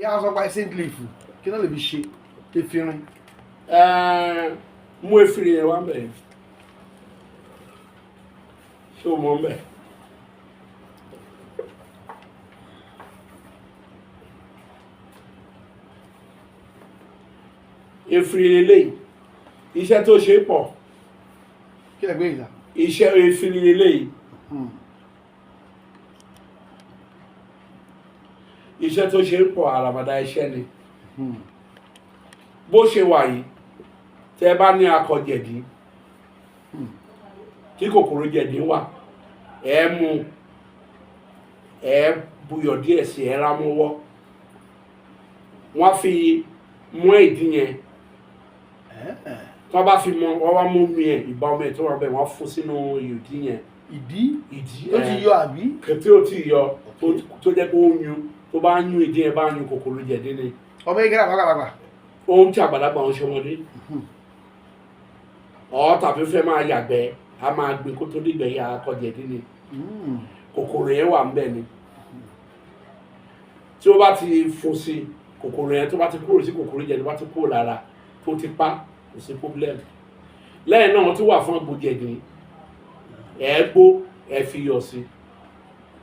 Yá sọ pa scent leaf, kí náà lè fi ṣe efirin? Mú efirin yẹn wá bẹ̀. Ṣé o mọ̀ ń bẹ̀? Efirin lélẹ́yìí, iṣẹ́ tó ṣe pọ̀. Kí lè gbé ìlà? Iṣẹ́ efirin lélẹ́yìí, iṣẹ́ tó ṣe pọ̀, àràmàdà iṣẹ́ ni. Bó ṣe wà yìí, tẹ́ bá ní akọ jẹ̀dí, tí kòkòrò jẹ̀dí wà, ẹ mú, ẹ buyọ̀ díẹ̀ sí, ẹ rámúwọ́, wọ́n fi mú ìdí yẹn. Tí wọ́n bá fi mọ, wọ́n wá mú mi ẹ̀, ìbá omi ẹ̀ tó wà bẹ́ẹ̀, wọ́n fún sínú ìdí yẹn. Ìdí? Ìdí. Tó ti yọ àbí? Tí ó ti yọ, tó jẹ́ pé ó ń yún, tó bá ń yún ìdí yẹn, bá ń yún, kòkòrò jẹ̀dí ni. Ọmọ yìí kẹ́rẹ́ àbákàbàkà? Ohun tí àgbàlagbà ń ṣọmọdé ọ tàbí fẹ́ máa yàgbẹ́, a máa gbin kó tó dìgbẹ́ yà, akọ̀jẹ̀dí ni. Kòkòrò yẹn wà ńbẹ̀ ni. Tí ó bá ti fún sí kòkòrò yẹn, tó bá ti kúrò sí kòkòrò jẹ̀dí, bá ti kúrò lára, tó ti pa, kò sí problem. Lẹ́yìn náà, wọ́n tún wà fún agbójẹ̀dí. Ẹ gbó, ẹ fi yọ̀ sí,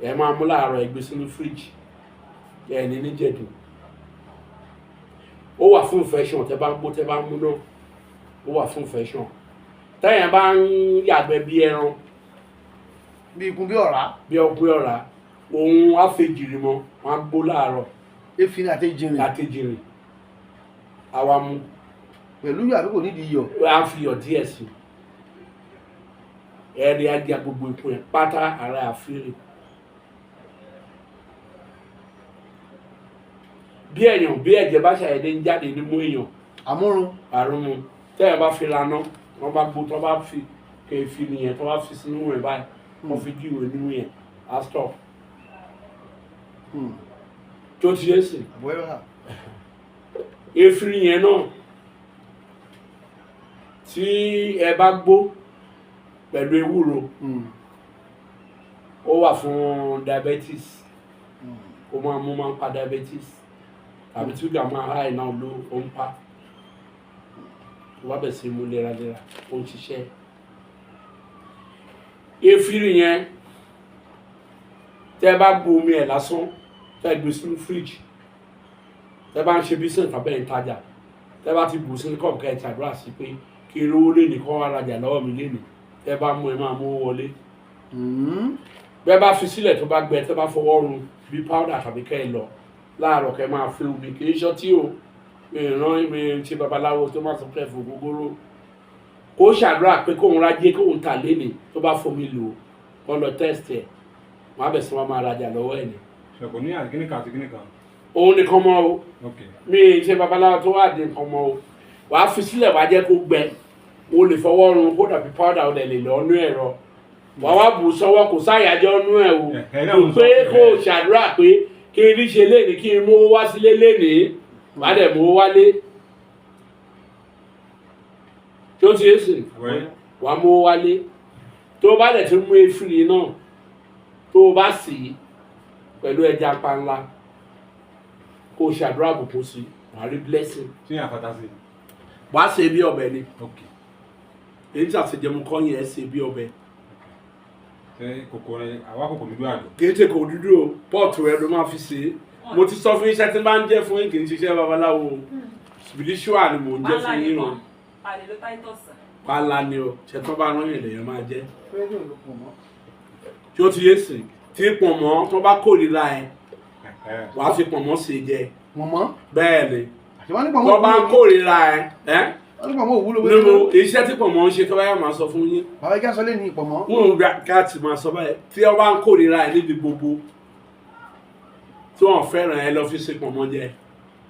ẹ máa mú láàárọ̀, ẹ gbé sínú fíríjì, ẹ ní jẹ̀dí. Ó wà fún infection. Tẹ bá ń gbó, tẹ bá ń mú náà, ó wà fún infection. Tẹ́yìn bá ń yàgbẹ́ bí ẹran, Bí ikun, bí ọ̀rá. Bí ọgbẹ́ ọ̀rá, òun á fi jìrì mọ́. Wọn á gbó láàárọ̀. Efirin àti ejìnrìn. Àti jìrì, àwa mú. Pẹ̀lú yọ̀ àbí kò nídìí iyọ̀? Á fi iyọ̀ díẹ̀ sí. Ẹ̀rí ajá gbogbo ikùn ẹ̀ pátá, ara àfírí. Bí èèyàn, bí ẹ̀jẹ̀ bá ṣàyẹ̀dé ń jáde nímú èèyàn, Àmúrun. Àrùn mu, tẹ́yẹ̀ bá fi laná, wọ́n bá gbó, tó bá fi kèéfì nìyẹn, tó bá fi sínú rẹ̀ báyìí, wọ́n fi jíwèé nínú yẹn, á stop. Tó ti yé sí? Àbúrò ẹ̀ bá. Efirin yẹn náà, tí ẹ bá gbó pẹ̀lú ewúro, ó wà fún diabetes. Ó máa mú, máa ń pa diabetes tàbí tí ṣúgà máa high náà ló ó ń pa. Tó bá bẹ̀ sí mú léraléra, ó ń ṣiṣẹ́. Efirin yẹn, tẹ́ bá bu omi ẹ̀ lásán, tẹ́ gbé sínú fridge, tẹ́ bá ń ṣe business tàbí ẹ̀ ń tajà, tẹ́ bá ti bù sínú cup, kẹ́ ẹ̀ ṣàdúrà sí pé kí n rówó lé ní, kọ́ wá rajà lọ́wọ́ mi lénìí, tẹ́ bá mú, ẹ máa mú owó wọlé. Bẹ́ẹ̀ bá fi sílẹ̀, tó bá gbẹ, tẹ́ bá fọwọ́ run bí powder tàbí kẹ́ ẹ lọ láàárọ̀, kẹ́ máa fi omi. Kì í ṣọtí o, mi ràn mi ṣe babaláwo tó má sọ pé ẹ̀fọ́ gbogbooro. Kó ṣàdúrà pé kóun rájé, kóun tà lénìí, tó bá fomi lò ó, kó lọ test ẹ̀, wọ́n á bẹ̀ sí wọn máa rajà lọ́wọ́ ẹ̀ ni. Ṣe kò ní àti kíníkan àti kíníkan? Òun nìkan mọ́ o. Mi ì ṣe babaláwo tó wà dín nǹkan mọ́ o. Wàá fi sílẹ̀, wàá jẹ́ kó gbẹ, o lè fọwọ́ run kó dàbí powder, o dẹ̀ lè lọ nú ẹ̀rọ, wàá wá bù sọ́wọ́. Kò sáyàjọ́ nú ẹ̀ o. Ẹ̀ náà kò mo sọ. Pé kó o ṣàdúrà pé kí n rí ṣe lénìí, kí n mú owó wá sílé lénìí, wàá dẹ̀ mú owó wálé. Tí ó ti yé sìn? Wẹ́. Wàá mú owó wálé. Tó o bá dẹ̀ ti mú efirin náà, tó o bá sì í pẹ̀lú ẹja panla, kó o ṣàdúrà bùkún sí, wàá rí blessing. Tí yàn fata sí? Wàá ṣe bí ọbẹ̀ ni. Èyí tí àṣejẹmu kọ́ yẹn, ṣe bí ọbẹ̀. Ṣe kòkò rẹ àwa kòkò dúdú àjò? Kì í ṣe kò dúdú o, pot rẹ ló máa fi ṣe é. Mo ti sọ fún iṣẹ́ tí n bá ń jẹ́ fún yín, kì í ṣiṣẹ́ babaláwo o. Spiritual ni mò ń jẹ́ fún yín o. Àlè ló Titus. Pálá ni o ṣe, tó bá rán yẹn lèèyàn máa jẹ́. Fẹ́ẹ́ ló pọ̀ mọ́. Tí ó ti yé sìn, tí pọ̀nmọ́ tó bá kórìíra ẹ, wàá fi pọ̀nmọ́ ṣe jẹ. Pọ̀nmọ́? Bẹ́ẹ̀ ni. Àti wọ́n ní pọ̀nmọ́ Tó bá ń kórìíra ẹ ẹ Wọ́n ní pọ̀nmọ́ òwúlò. Nínú iṣẹ́ tí pọ̀nmọ́ ń ṣe, tó bá yà, máa sọ fún yín. Bàbá ìjà sọ lé ní pọ̀nmọ́. Wọn ò gbà káàtì máa sọ báyìí. Tí wọ́n bá ń kórìíra ẹ níbi gbogbo, tí wọ́n fẹ́ràn ẹ, lọ fi ṣe pọ̀nmọ́ jẹ.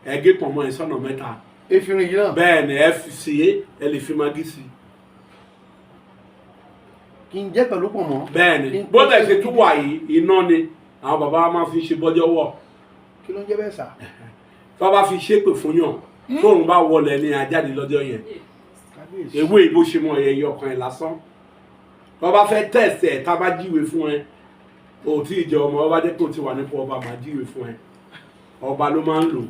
Ẹ gé pọ̀nmọ́ yẹn sọ́nà mẹ́ta. Efirin yìí náà? Bẹ́ẹ̀ ni. Ẹ fi sí, ẹ lè fi magí sí. Kí n jẹ́ pẹ̀lú pọ̀nmọ́? Bẹ́ẹ̀ ni. Bó dẹ̀ ṣe tún wà yìí, iná ni àwọn bàbá wa máa fi ṣe bọ́jọ́ wọ̀. Kí ló ń jẹ́ bẹ́ẹ̀ sà? Tí wọ́n bá fi ṣépè fún yàn, tóun bá wọlé ní ajáde lọ́jọ́ yẹn. Kábíyèsí. Ewé ìbò ṣe mọ ẹyẹ ọkàn ẹ lásán. Tí wọ́n bá fẹ́ tẹ̀sẹ̀ ẹ̀, tá a bá jíwèé fún ẹ, o tí ì jẹ ọmọ ọba, jẹ́ pé o ti wà nípò ọba, máa jíwèé fún ẹ. Ọba ló máa ń lò.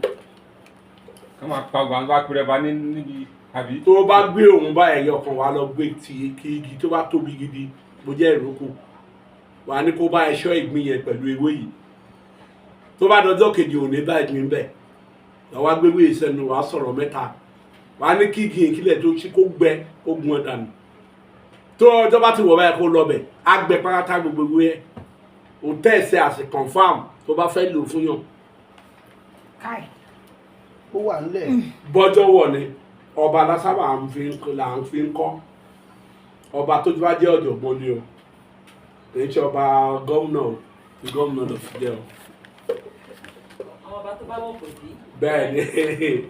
Wọ́n máa pa ọgbà bá pèrè bá níbi àbí. Tó bá gbé òun bá ẹyọ kan wà lọ gbé ti kí igi tó bá tóbi gidi bó jẹ́ ìrókò, wà ní kó bá ẹṣọ́ ìgbín yẹn pẹ̀lú ewé yìí. Tó bá dọjọ́ kejì, òní bá ìgbín bẹ̀ lọ́wọ́ á gbéwé ìsẹ́nu, wàá sọ̀rọ̀ mẹ́ta, wàá ní kí igi ìkílẹ̀ tó ṣí kó gbẹ, kó gun ọ̀ dànù. Tó ọjọ́ bá ti wọ̀ báyìí, kó lọ bẹ̀, á gbẹ pátá gbogbo ewé ẹ̀. Ò tẹ̀sẹ̀ àti confirm tó bá fẹ́ lò fún yàn. Káì. Ó wà nílẹ̀. Bọ́jọ́ wọ̀ ni ọba alásábà là ń fi ń kọ́ ọba tó bá jẹ́ ọ̀jọ̀gbọ́n ni o. Kì í ṣe ọba gómìnà o, tí gómìnà lọ fi jẹ́ o. Àwọn ọba tó bá wọ̀ kò bí. Bẹ́ẹ̀ ni.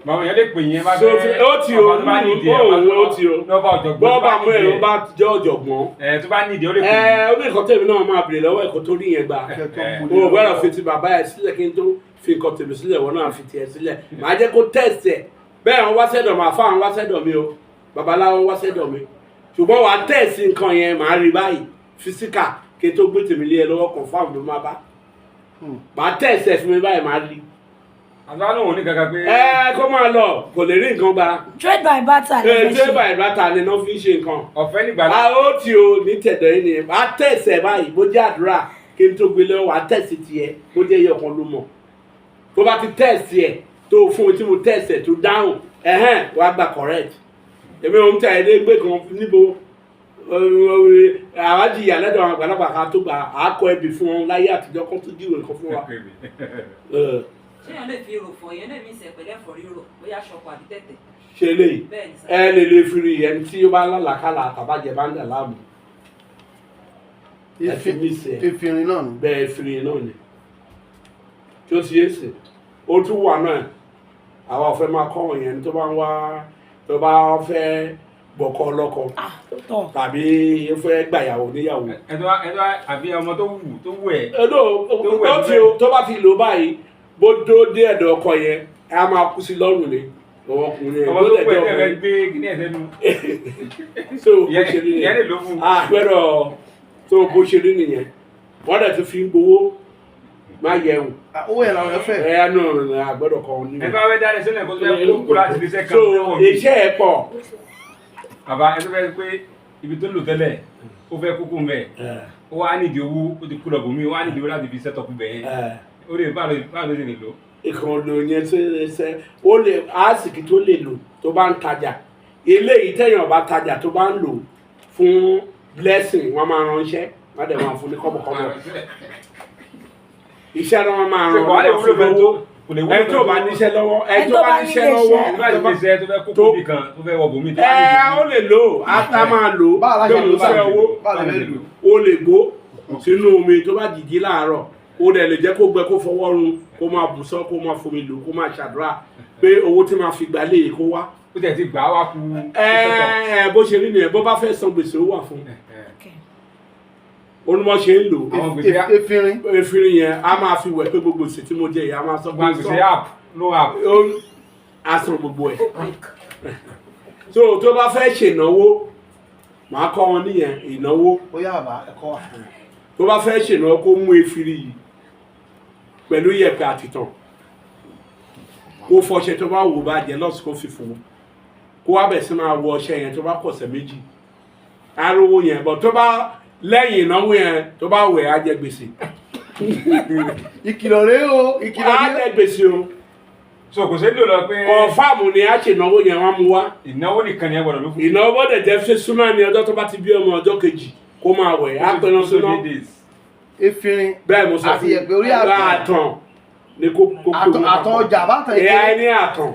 Bàbá yẹn lè pè yín bá So ó ti o, ọba tó bá nídìí ẹ̀, ó ti o. lọ́ba ọ̀jọ̀gbọ́n tó bọ́ọ̀bà bá mú nídìí ẹ̀ ẹ̀. bá jẹ́ ọ̀jọ̀gbọ́n. Ẹ̀ tó bá nídìí, ó lè pè Ẹ yín. ó ní nǹkan tèmi náà máa bèrè lọ́wọ́ ẹ̀kọ́ tó rí yẹn gbà. Kẹ́ tó mú O ò gbọ́dọ̀ fi ti bàbá ẹ̀ sílẹ̀ kí n tó fi nǹkan tèmi sílẹ̀, wọ́n náà fi tiẹ̀ sílẹ̀. Màá jẹ́ kó tẹ̀sì ẹ̀ bẹ́ẹ̀. Wọ́n wá sẹ́dọ̀ mi, àfáà wọ́n wá sẹ́dọ̀ mi o, babaláwo wá sẹ́dọ̀ mi, ṣùgbọ́n wàá tẹ̀sì nǹkan yẹn, màá rí báyìí physical kí n tó gbé tèmi lé ẹ lọ́wọ́. Confirm ló má bá màá tẹ̀sì ẹ̀ fún mi báyìí, màá rí. Àti wọn lòun ní kankan pé. Ẹ kó máa lọ, kò lè rí nǹkan gbà. Trade by barter lè Ẹ fẹ́ ṣé ṣe. báyìí bàtà ni wọ́n fi ń ṣe nǹkan. Ọ̀fẹ́ nígbà. A ó tí o ní tẹ̀dọ̀ yìí ni wàá tẹ̀sì ẹ̀ báyìí, bó jẹ́ àdúrà kí n tó gbé lọ́wọ́, wàá tẹ̀sì tiẹ̀, bó jẹ́ iye ọ̀kan ló mọ̀. Tó bá ti tẹ̀sì ẹ̀ tó fún mi tí mo tẹ̀sì ẹ̀ tó dáhùn ẹ̀hẹ́n, wàá gba correct. Èmi ò ń tẹ̀ ẹ́ gbé kan níbo àwa jìyà lẹ́dọ̀ àwọn àgbàlagbà ká tó gbà á kọ ẹbí fún wọn láyé àtijọ́ kan tó jíwèé nǹkan fún wa. Ṣé èèyàn lè fi rò fọ, èèyàn lè mí ìsẹ̀ pẹ̀lẹ́ ẹ̀fọ́ rírò, bóyá ṣọkọ àbí tẹ̀tẹ̀? Ṣe eléyìí? Bẹ́ẹ̀ ni sà. Ẹ lè fi rí ẹni tí ó bá lálàkàlà àtàbàjẹ́ bá ń dà láàmú, ẹ fi mí sí ẹ. Efirin náà ni. Bẹ́ẹ̀, efirin náà ni tí ó ti yé sí, ó tún wà náà. Àwa ò fẹ́ máa kọ́ wọ̀nyẹn. Tó bá ń wá, tó bá fẹ́ gbọ́kọ lọ́kọ Ah, tọ̀. tàbí ó fẹ́ gbàyàwó níyàwó. Ẹ tó wá àbí ọmọ tó wù ẹ̀. Ẹdọ Tó wẹ̀. ó ti o, tó bá ti lò báyìí, bó dó dé ẹ̀dọ̀ ọkọ yẹn, á máa kú sí lọ́rùn ni ọwọ́ ọkùnrin yẹn Ọmọ bó tó dẹ̀ wù ẹ̀ jẹ́ tẹ́ fẹ́ ọkùnrin. gbé kíní ẹ̀ sẹ́nu. So bó ṣe rí Ìyẹn nìyẹn. lè lò fún. Àpẹẹrẹ tó bó ṣe rí nìyẹn. Wọ́n dẹ̀ tún fi ń gbowó má yẹun. Ah, owó yẹn làwọn yẹn fẹ́. Ẹ nù àgbẹ̀dọ̀ kan ní. Ẹ tó bá fẹ́ dáre sílẹ̀ kó tó fẹ́ kó kúrò láti iléeṣẹ́ kan So tó fẹ́ wọ̀ mí. iṣẹ́ ẹ̀ pọ̀. Bàbá ẹ tó fẹ́ pé ibi tó lò tẹ́lẹ̀, ó fẹ́ kúkú mbẹ̀, ó wá nídìí owó, ó ti kú lọ bòmí, ó wá nídìí owó láti fi set up bẹ̀ yẹn, ó lè bá ló ṣe lè lò. Ìkan lò yẹn tó ṣe ó lè àásìkí tó lè lò tó bá ń tajà. Eléyìí tẹ̀yàn bá tajà, tó bá ń lò fún blessing, wọ́n máa ránṣẹ́, wọ́n dẹ̀ máa fún ní kọ́bọ̀kọ́bọ̀. Iṣẹ́ náà wọ́n máa Ṣe ràn kò wá lè wọ́n wúlò fún fẹ́ tó lówó. kò lè wúlò Ẹni tó bá níṣẹ́ lọ́wọ́, ẹni tó bá níṣẹ́ lọ́wọ́. Ẹni tó bá níṣẹ́ tó fẹ́ kókó bì kan, tó fẹ́ wọ bòmí, tó Ẹ bá ó lè lò ó, á máa lò ó. Báwo la ṣe Pé lò òun fẹ́ báyìí? owó. Báwo la fẹ́ lò? Ó lè gbó sínú omi tó bá jìjì láàárọ̀, ó dẹ̀ lè jẹ́ kó gbẹ, kó fọwọ́ run, kó máa bùsọ́, kó máa fomi lò, kó máa ṣàdúrà pé owó tí máa fi gbà lè kó wá. Ó tẹ̀ ti gbà á wá kú. Ẹ ẹ bó ṣe rí nìyẹn. Bó bá fẹ́ san gbèsè, ó wà fún onímọ̀ ṣe ń lò ó. Àwọn gbèsè Efirin. Efirin yẹn, a máa fi wẹ̀ pé gbogbo gbèsè tí mo jẹ yìí, a máa sọ pé Àwọn gbèsè app no app. A san gbogbo ẹ̀. So tó bá fẹ́ ṣènáwó, màá kọ́ wọn níyẹn, ìnáwó. Ó yá bàbá, ẹ̀kọ́ wa. Tó bá fẹ́ ṣènáwó, kó mú efirin yìí pẹ̀lú yẹ̀pẹ̀ àtìtàn, kó fọṣẹ tó bá wò bá jẹ lọ́sùn, kó fi fò, kó wá bẹ̀ sí máa wọ ọṣẹ yẹn. Tó bá kọ̀sẹ̀ 2, arówó yẹn bọ̀. Tó bá lẹ́yìn ìnáwó yẹn, tó bá wẹ̀, á jẹ gbèsè. Ìkìlọ̀ rèé o, ìkìlọ̀ Á rèé. jẹ gbèsè o. So kò sí lò lọ pé Confirm ni, á ṣènáwó yẹn, wọ́n mú wá. Ìnáwó nìkan ni ẹ gbọ́dọ̀ ló fún. Ìnáwó bọ́dẹ̀ jẹ́ ṣe súná ní ọjọ́ tó bá ti bí ọmọ, ọjọ́ kejì kó máa wẹ̀, á pẹran súná. Efirin. Bẹ́ẹ̀ mo sọ. Àti yẹ̀pẹ̀ orí àtàn. Àtàn ni kó pè wọ́n Àtàn ọjà bàtàn. Ẹ̀yà ẹni àtàn.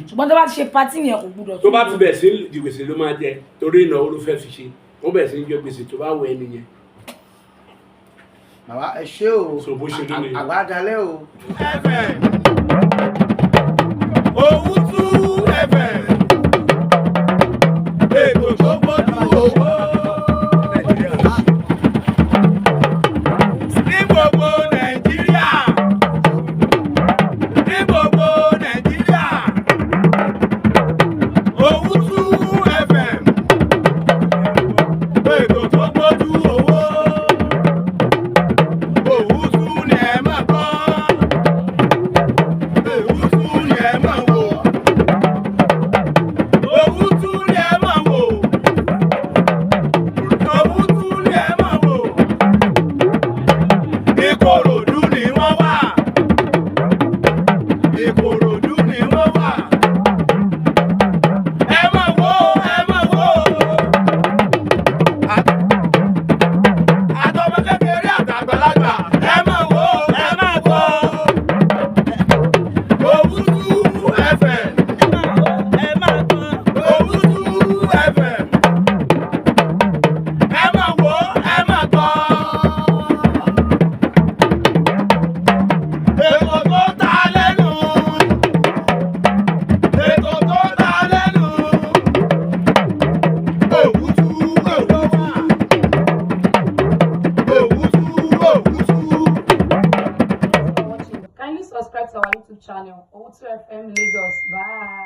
Ṣùgbọ́n tó bá ti ṣe party yẹn, kò gbúdọ̀ Tó bá ti bẹ̀ sí di gbèsè ló máa jẹ, torí ìnáwó ló fẹ́ fi ṣe. Ó bẹ̀ sí ń jẹ gbèsè tó bá wọ ẹni yẹn. Bàbá, ẹ ṣé o. So bó ṣe rí nìyẹn. Àgbà dalẹ́ o. FM. Owutu FM. Ètò tó gbójú owó. Ní gbogbo Nàìjíríà. Ní gbogbo Nàìjíríà. Owutu FM. Ètò tó gbójú owó. Owutu ni ẹ máa gbọ́. Ìkòròdú ni wọ́n wà. Ẹ máa wò ó, ẹ máa wò ó. Àtọmọ kékeré àtàgbàlagbà, ẹ máa wò ó, ẹ máa wò ó. Òwútú FM. Òwútú FM. Ẹ máa wò ó, ẹ máa gbọ́. Ètò tó ta lẹ́nu. Ètò tó ta lẹ́nu. Òwútú, òwútú. Òwútú, òwútú. For watching. Kindly subscribe to our YouTube channel, Owutu FM Lagos. Bye.